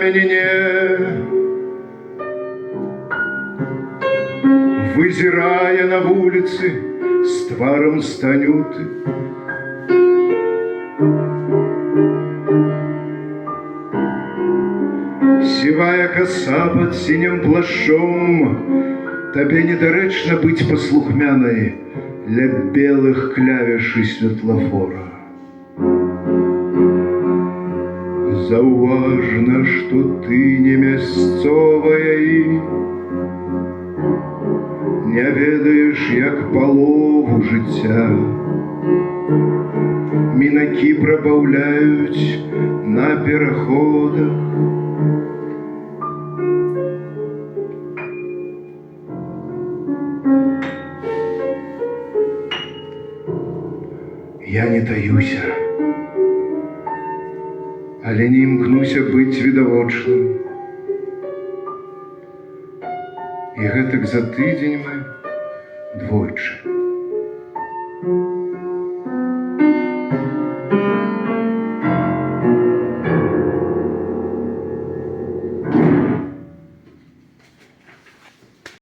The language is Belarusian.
мяне не вызірае на вуліцы з тварам Станюты. Сівая каса пад сінім плашчом, табе недарэчна быць паслухмянай ля белых клавіш і святлафора. Заўважна, што ты не мясцовая і не ведаеш, як палову жыцця. Мінакі прабаўляюць на пераходах. Я не таюся, але не імкнуся быць відавочным. І гэтак за тыдзень мы двойчы